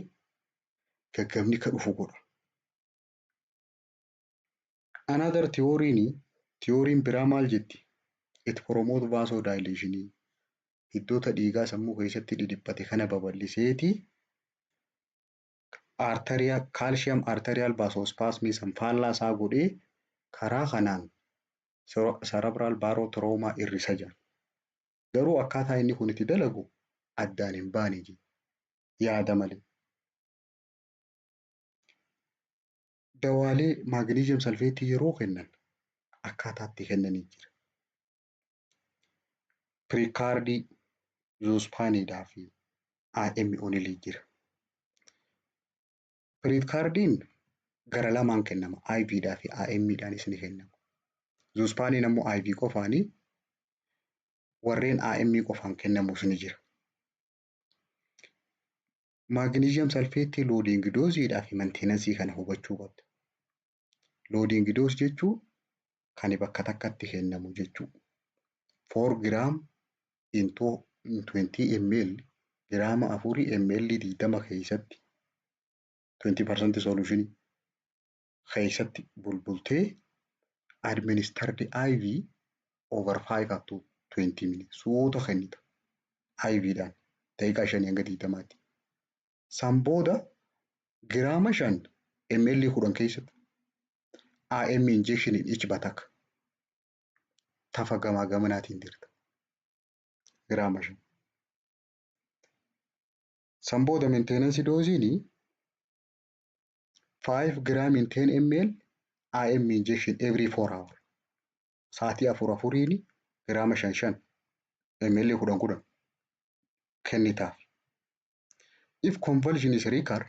S1: gaggabni akka dhufu godha. Another theory, theoryn biraa maal jetti? It promote vasodilation. Hiddoota dhiigaa sammuu keessatti dhidhiphate kana babal'iseeti arterial calcium arterial vasospasmii san faallaa isaa godhee karaa kanaan cerebral barotrauma hir'isa jedha. Garuu akkaataa inni kun itti dalagu addaan hin baane yaada malee. Dawaalee magnesium sulfateii yeroo kennan akkaataa itti kennanii jira. Precardii, Zuspaniidhaa fi IM only jira. Precardiin gara lamaan kennama. IVdhaa fi IMdhaanis ni kennama. Zuspaniin ammoo IV qofaanii warreen IM qofaan kennamus ni jira. Magnesium sulfateii loading doseiidhaa fi maintenanceii kana hubachuu qabda. Loading dose jechuun kan bakka takkatti kennamu jechuudha. 4 gram into 20 ml, giraama 4 ml 20 keessatti, 20% solution keessatti bulbultee administered IV over 5 up to 20 minutes suuta kennita. IVdhaan daqiiqaa 5 hanga 20tti. San booda giraama 5 ml 10 keessatti IM injection in each buttock tafa gamaa gamanaatiin dirta. Giraama 5. San booda maintenance doseiin 5 gram in 10 ml IM injection every 4 hour. Sa'aatii afur afuriin giraama shan shan ml 10 10 kennitaaf. If convulsion is recur,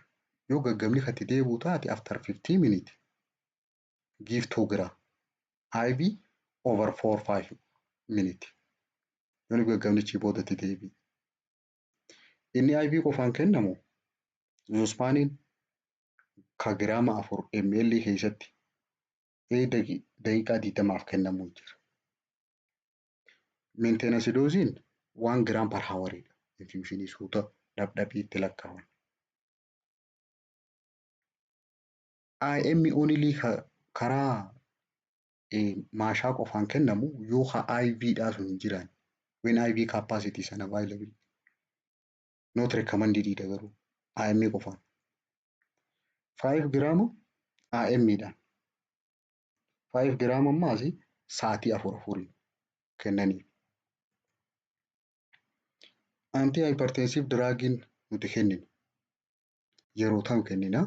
S1: yoo gaggabni katti deebi'u taate, after 15 minutes give 2 gram IV over 4 5 minutes. Yoo gaggabnichi boodatti deebi'e. Inni IV qofaan kennamu Zuspaniin ka giraama 4 ml keessatti daqiiqaa 20f kennamuu jira. Maintenance doseiin 1 gram per houriidha. Infusionii suuta dhabdhabii itti lakkaa'aman. IM only karaa maashaa qofaan kennamu yoo ka IV dhaa sun hin jiraanne. When IV capacity is unavailable. Not recommended dha garuu IM qofaan. 5 giraama IM dhaan. 5 giraama ammaas sa'aatii afur afuriin kennaniif. Anti hypertensive drugiin nuti kenninu yeroo tam kennina?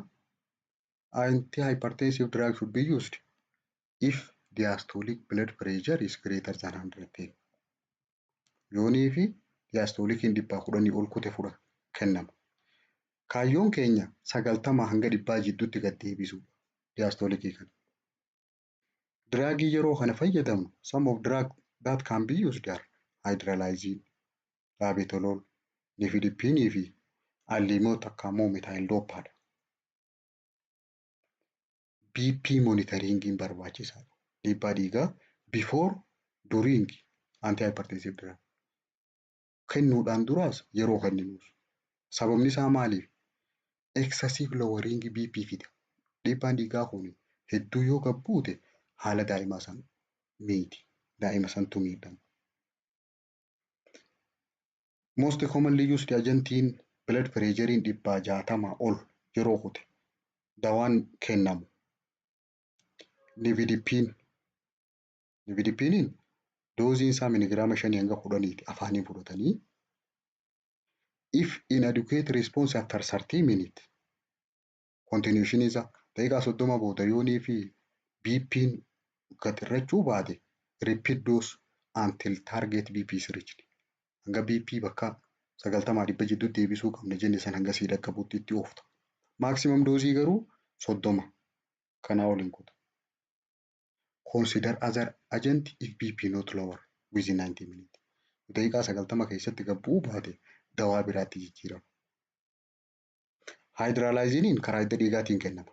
S1: Anti hypertensive drug should be used if diastolic blood pressure is greater than 110. Yoonii fi diastoliciin 110 ol kute fudha kennama. Kaayyoon keenya 90 hanga 100 jidduutti gad deebisuudha diastolicii kana. Drugii yeroo kana fayyadamnu, some of drug that can be used are hydralazine, labetalol, nifedipinii fi alliimoota akka ammoo methyldopaadha. BP monitoringiin barbaachisaadha. Dhiibbaa dhiigaa before, during anti-hypertensive drug kennuudhaan duraas yeroo kenninuus. Sababni isaa maaliif? Excessive lowering BP fida. Dhiibbaan dhiigaa kun hedduu yoo gad buute haala daa'imaa san miiti. Daa'ima santu miidhama. Most commonly used agentiin blood pressurein 160 ol yeroo kute dawaan kennamu nifedipine. Nifedipiniin doseiin isaa miligiraama 5 hanga 10ti afaaniin fudhatanii. If inadequate response after 30 minutes, continuation isaa daqiiqaa 30 booda yoonii fi BP'n gad hir'achuu baate, repeat dose until target BP is reached. Hanga BP bakka 90 100 jidduutti deebisuu qabna jenne san hanga sii dhaqqabutti itti oofta. Maximum doseii garuu 30, kanaa ol hin kutu. Consider other agent if BP not lower within 90 minutes. Daqiiqaa 90 keessatti gad bu'uu baate dawaa biraatti jijjiirama. Hydralazineiin karaa hidda dhiigaatiin kennama.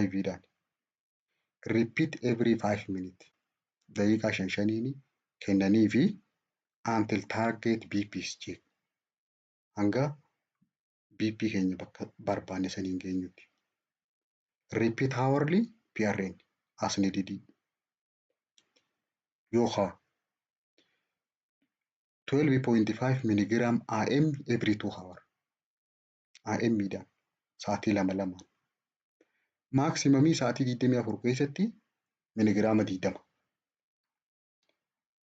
S1: IVdhaan. Repeat every 5 minutes. Daqiiqaa shan shaniin kennanii fi until target BP is checked. Hanga BP keenya bakka barbaanne saniin geenyutti. Repeat hourly PRN as needed. Yookaan 12.5 milligram IM every 2 hour. IM dhaan sa'aatii lama lamaan. Maximumii sa'aatii 24 keessatti miligiraama 20.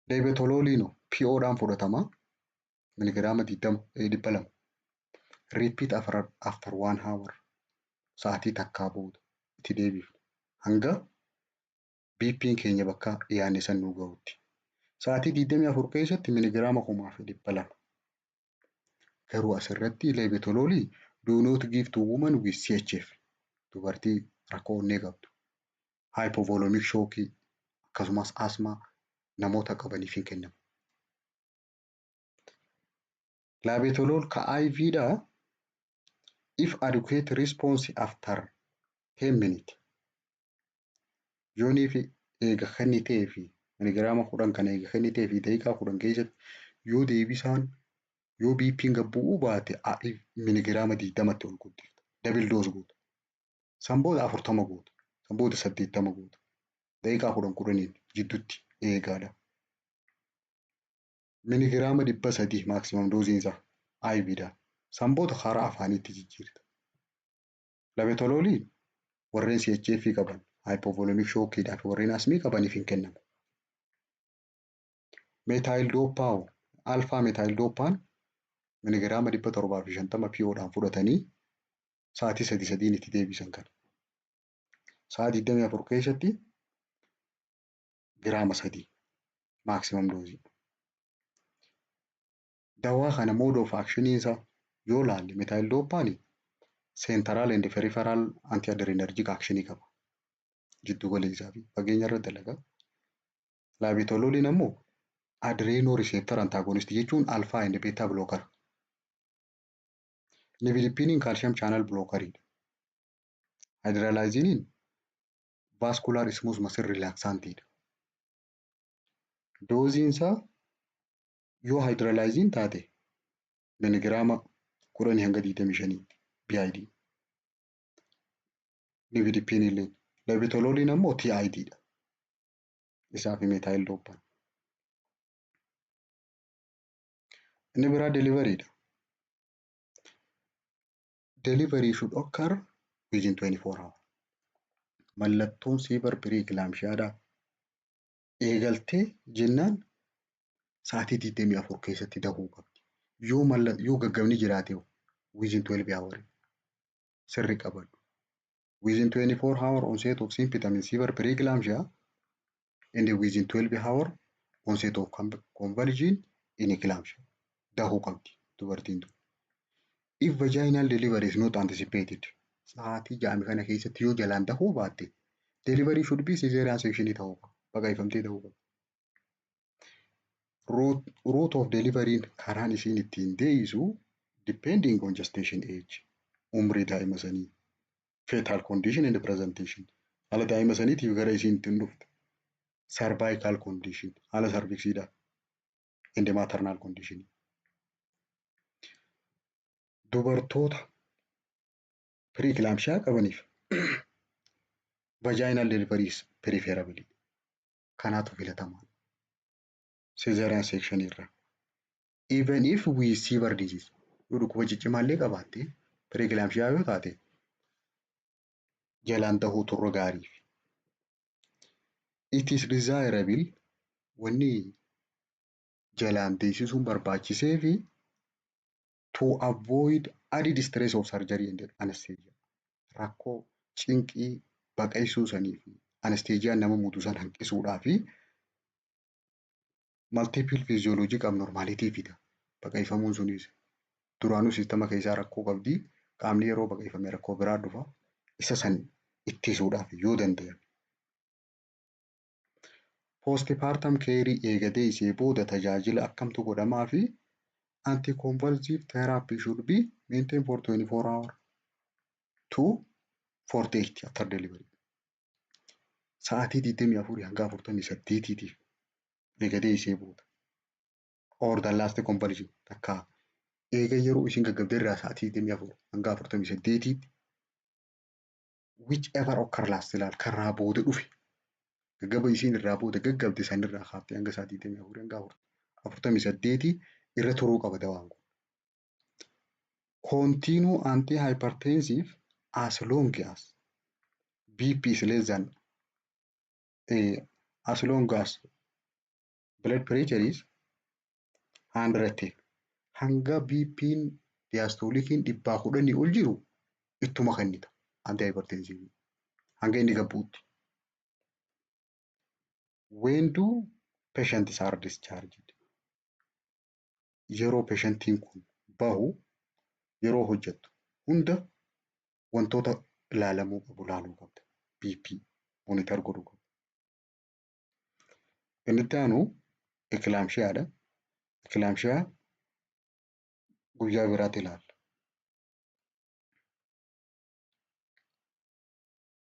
S1: Labetaloliin PO dhaan fudhatama. Miligiraama 20 200. Repeat after one hour. Sa'aatii takkaa booda itti deebifna. Hanga BP'n keenya bakka dhiyaanne san nuu gahutti. Sa'aatii 24 keessatti miligiraama 1200. Garuu asirratti labetalolii do not give to woman with CHF. Dubartii rakkoo onnee qabdu. Hypovolemic shock akkasumas asthma namoota qabaniif hin kennamu. Labetalol ka IV dhaa if adequate response after 10 minutes. Yoonii fi eega kennitee fi miligiraama 10 kana eega kennitee fi daqiiqaa 10 keessatti yoo deebisaan yoo BP'n gad bu'uu baate miligiraama 20tti ol guddifta. Double dose goota. San booda 40 goota. San booda 80 goota. Daqiiqaa 10 10iin jidduutti eegaadha. Miligiraama 300 maximum doseiin isaa IV dhaan. San booda karaa afaaniitti jijjiirta. Labetaloliin warreen CHF qaban, hypovolemic shockiidhaa fi warreen asmii qabaniif hin kennamu. Methyldopa alpha methyldopaan miligiraama 750 PO dhaan fudhatanii sa'aatii sadi sadiin itti deebisan kana. Sa'aa 24 keessatti giraama 3 maximum doseii. Dawaa kana mode of action isaa yoo laalle methyldopaan central and peripheral antiadrenergic actionii qaba. Jiddu galeessaa fi fageenya irra dalaga. Labetaloliin ammoo adrenoreceptor antagonistii jechuun alpha and beta blocker. Nifedipiniin calcium channel blockeriidha. Hydralaziniin vascular smooth muscle relaxantiidha. Doseiin isaa yoo hydralazine taate miligiraama 10 hanga 25 BID. Nifedipine illee. Labetaloliin ammoo TID dha. Isaa fi methyldopaan. Inni biraa deliveryiidha. Delivery should occur within 24 hours. Mallattoon severe preeclampsiadhaa eegaltee jennaan sa'aatii 24 keessatti dahuu qabdi. Yoo yoo gaggabni jiraate within 12 hours sirri qabadhu. Within 24 hour onset of symptom in severe preeclampsia and within 12 hour onset of convulsion in eclampsia dahuu qabdi dubartiin tun. If vaginal delivery is not anticipated, sa'aatii ja'ame kana keessatti yoo jalaan dahuu baatte, delivery should be cesarean section ta'uu qaba. Baqaqfamtee ta'uu qaba. Route of delivery karaan isiin ittiin deeyisu depending on gestation age, umrii daa'ima sanii, fetal condition and presentation, haala daa'ima saniitiif gara isiin ittiin dhufte, cervical condition, haala cervixiidha, and maternal condition. Dubartoota preeclampsia qabaniif vaginal delivery is preferable. Kanaatu filatamaa. Cesarean section irra. Even if with severe disease, yoo dhukkuba ciccimaallee qabaatte preeclampsia yoo taate jalaan dahuu turre gaariif. It is desirable, wanni jalaan deessisuun barbaachisee fi to avoid added stress of surgery and anesthesia. Rakkoo cinqii baqaysuu sanii fi anesthesiaan nama mutu san hanqisuudhaa fi multiple physiologic abnormality fida. Baqayfamuun sunis duraanuu systema keessaa rakkoo qabdi. Qaamni yeroo baqayfame rakkoo biraa dhufa. Isa san ittisuudhaaf yoo danda'ame. Postpartum care eega deessee booda tajaajila akkamtu godhamaa fi anticonvulsive therapy should be maintained for 24 hours to 48 after delivery. Sa'aatii 24 hanga 48tiif eega deessee booda. Or the last convulsion, takka eega yeroo isin gaggabdee irraa sa'aatii 24 hanga 48tti, whichever occur last, ilaal karraa booda dhufe gaggaba isiin irraa booda gaggabde sanirraa kaaftee hanga sa'aatii 24 hanga 48 irra turuu qaba dawaan kun. Continue antihypertensive as long as BP is less than as long as blood pressure is 110. Hanga BP'n diastoliciin 110 ol jiru ittuma kennita antihypertensive hanga inni gad bu'utti. When do patients are discharged? Yeroo patientiin kun bahu, yeroo hojjettu hunda wantoota ilaalamuu qabu ilaaluu qabda. BP monitor godhuu qabda. Inni itti aanu eclampsiadha. Eclampsia guyyaa biraatti ilaalla.